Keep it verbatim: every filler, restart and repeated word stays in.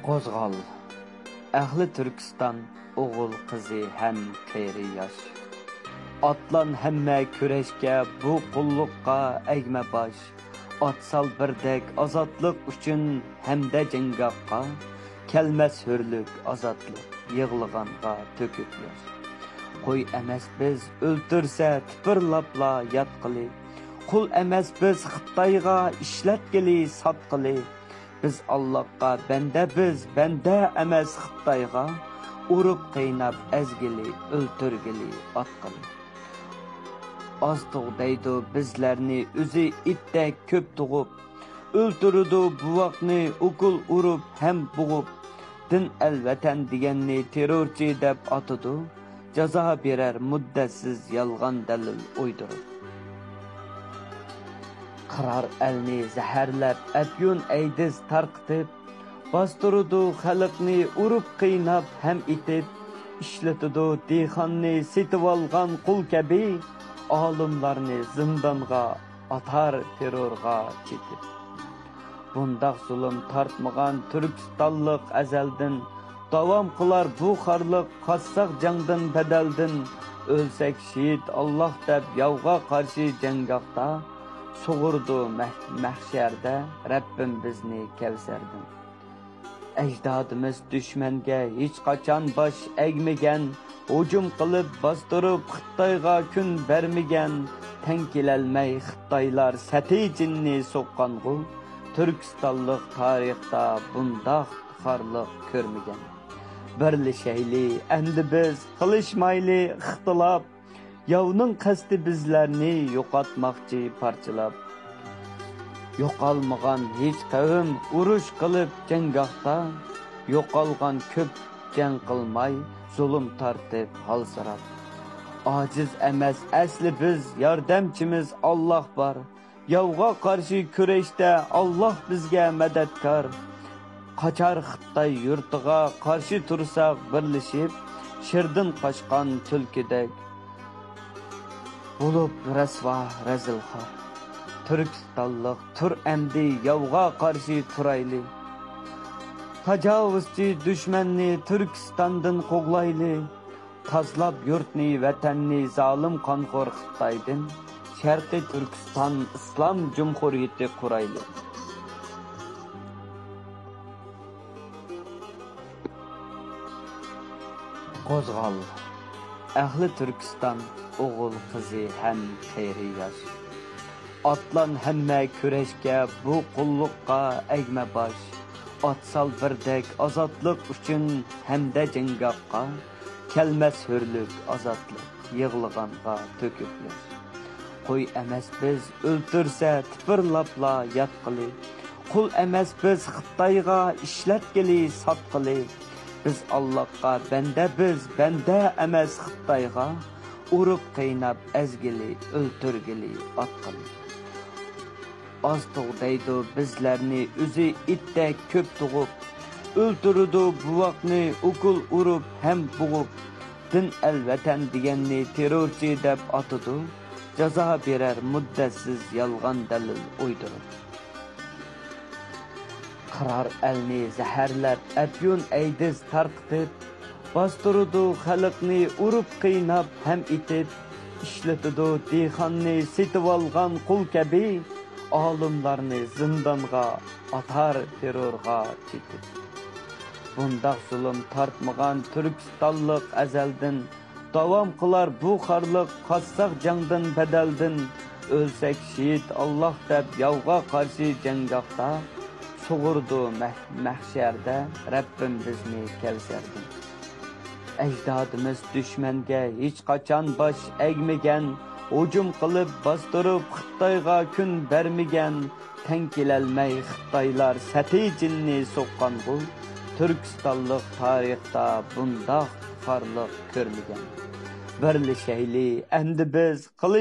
قوزغال، ئەھلى تۈركىستان ئوغۇل قىزى ھەم قېرى ياش. ئاتلان ھەممە كۈرەشكە، بۇ قۇللۇققا ئەگمە باش. ئات سال بىردەك ئازادلىق ئۈچۈن ھەمدە جەڭگاھقا، كەلمەس ھۆرلۈك، ئازادلىق، يىغلىغانغا تۆكۈپ ياش. قوي ئەمەس بىز ئۆلتۈرسە تىپىرلاپلا ياتقىلى. قۇل ئەمەس بىز خىتايغا ئىشلەتكىلى، ساتقىلى. بىز ئاللاھقا بەندە، بىز بەندە ئەمەس خىتايغا. ئۇرۇپ قىيناپ ئەزگىلى، ئۆلتۈرگىلى، ئاتقىلى. ئاز تۇغ دەيدۇ بىزلەرنى ئۆزى ئىتتەك كۆپ تۇغۇپ. ئۆلتۈرىدۇ بوۋاقنى ئوكۇل ئۇرۇپ ھەم بوغۇپ. دىن ئەل ۋەتەن دېگەننى تېررورچى دەپ ئاتىدۇ. جازا بېرەر مۇددەتسىز يالغان دەلىل ئويدۇرۇپ. قىرار ئەلنى زەھەرلەپ، ئەپيۈن ئەيدىز تارقىتىپ، باستۇرىدۇ خەلقنى ئۇرۇپ قىيناپ ھەم ئېتىپ. ئىشلىتىدۇ دېھقاننى سېتىۋالغان قۇل كەبى، ئالىملارنى زىندانغا ئاتار تېررورغا چېتىپ. بۇنداق زۇلۇم تارتمىغان تۈركىستانلىق ئەزەلدىن، داۋام قىلار بۇ خارلىق قاسساق جەڭدىن، بەدەلدىن. ئۆلسەك شېھىت ئاللاھ دەپ ياۋغا قارشى جەڭگاھتا، سۇغۇرىدۇ مەھ-، مەھشەردە رەببىم بىزنى كەۋسەردىن. ئەجدادىمىز دۈشمەنگە ھېچقاچان باش ئەگمىگەن، ھۇجۇم قىلىپ باستۇرۇپ خىتايغا كۈن بەرمىگەن. تەڭ كېلەلمەي خىتايلار سەتىي جىننى سوققانغۇ، تۈركىستانلىق تارىختا بۇنداق خارلىق كۆرمىگەن. بىرلىشەيلى ئەمدى بىز، قىلىشمايلى ئىختىلاپ. ياۋنىڭ قەستى بىزلەرنى يوقاتماقچى پارچىلاپ. يوقالمىغان ھېچ قەۋم ئۇرۇش قىلىپ جەڭگاھتا. يوقالغان كۆپ جەڭ قىلماي، زۇلۇم تارتىپ ھالسىراپ. ئاجىز ئەمەس ئەسلى بىز، ياردەمچىمىز ئاللاھ بار. ياۋغا قارشى كۈرەشتە ئاللاھ بىزگە مەدەتكار. قاچار خىتاي يۇرتىغا قارشى تۇرساق بىرلىشىپ، شىردىن قاچقان تۈلكىدەك بولۇپ رەسۋا، رەزىل خار. تۈركىستانلىق تۇر ئەمدى، ياۋغا قارشى تۇرايلى. تاجاۋۇزچى دۈشمەننى تۈركىستاندىن قوغلايلى. تازىلاپ يۇرتنى، ۋەتەننى زالىم قانخور خىتايدىن، شەرقىي تۈركىستان ئىسلام جۇمھۇرىيىتى قۇرايلى. قوزغال، ئەھلى تۈركىستان ئوغۇل قىزى ھەم قېرى ياش. ئاتلان ھەممە كۈرەشكە، بۇ قۇللۇققا ئەگمە باش. ئات سال بىردەك ئازادلىق ئۈچۈن ھەمدە جەڭگاھقا، كەلمەس ھۆرلۈك، ئازادلىق، يىغلىغانغا تۆكۈپ ياش. قوي ئەمەس بىز ئۆلتۈرسە تىپىرلاپلا ياتقىلى. قۇل ئەمەس بىز خىتايغا ئىشلەتكىلى، ساتقىلى. بىز ئاللاھقا بەندە، بىز بەندە ئەمەس خىتايغا. ئۇرۇپ قىيناپ ئەزگىلى، ئۆلتۈرگىلى، ئاتقىلى. ئاز تۇغ دەيدۇ بىزلەرنى ئۆزى ئىتتەك كۆپ تۇغۇپ. ئۆلتۈرىدۇ بوۋاقنى ئوكۇل ئۇرۇپ ھەم بوغۇپ. دىن ئەل ۋەتەن دېگەننى تېررورچى دەپ ئاتىدۇ. جازا بېرەر مۇددەتسىز يالغان دەلىل ئويدۇرۇپ. قىرار ئەلنى زەھەرلەپ، ئەپيۈن ئەيدىز تارقىتىپ، باستۇرىدۇ خەلقنى ئۇرۇپ قىيناپ ھەم ئېتىپ. ئىشلىتىدۇ دېھقاننى سېتىۋالغان قۇل كەبى، ئالىملارنى زىندانغا ئاتار تېررورغا چېتىپ. بۇنداق زۇلۇم تارتمىغان تۈركىستانلىق ئەزەلدىن، داۋام قىلار بۇ خارلىق قاسساق جەڭدىن، بەدەلدىن. ئۆلسەك شېھىت ئاللاھ دەپ ياۋغا قارشى جەڭگاھتا، سۇغۇرىدۇ مەھ-، مەھشەردە رەببىم بىزنى كەۋسەردىن. ئەجدادىمىز دۈشمەنگە ھېچقاچان باش ئەگمىگەن، ھۇجۇم قىلىپ باستۇرۇپ خىتايغا كۈن بەرمىگەن. تەڭ كېلەلمەي خىتايلار سەتىي جىننى سوققانغۇ، تۈركىستانلىق تارىختا بۇنداق خارلىق كۆرمىگەن. بىرلىشەيلى ئەمدى بىز، قىلىش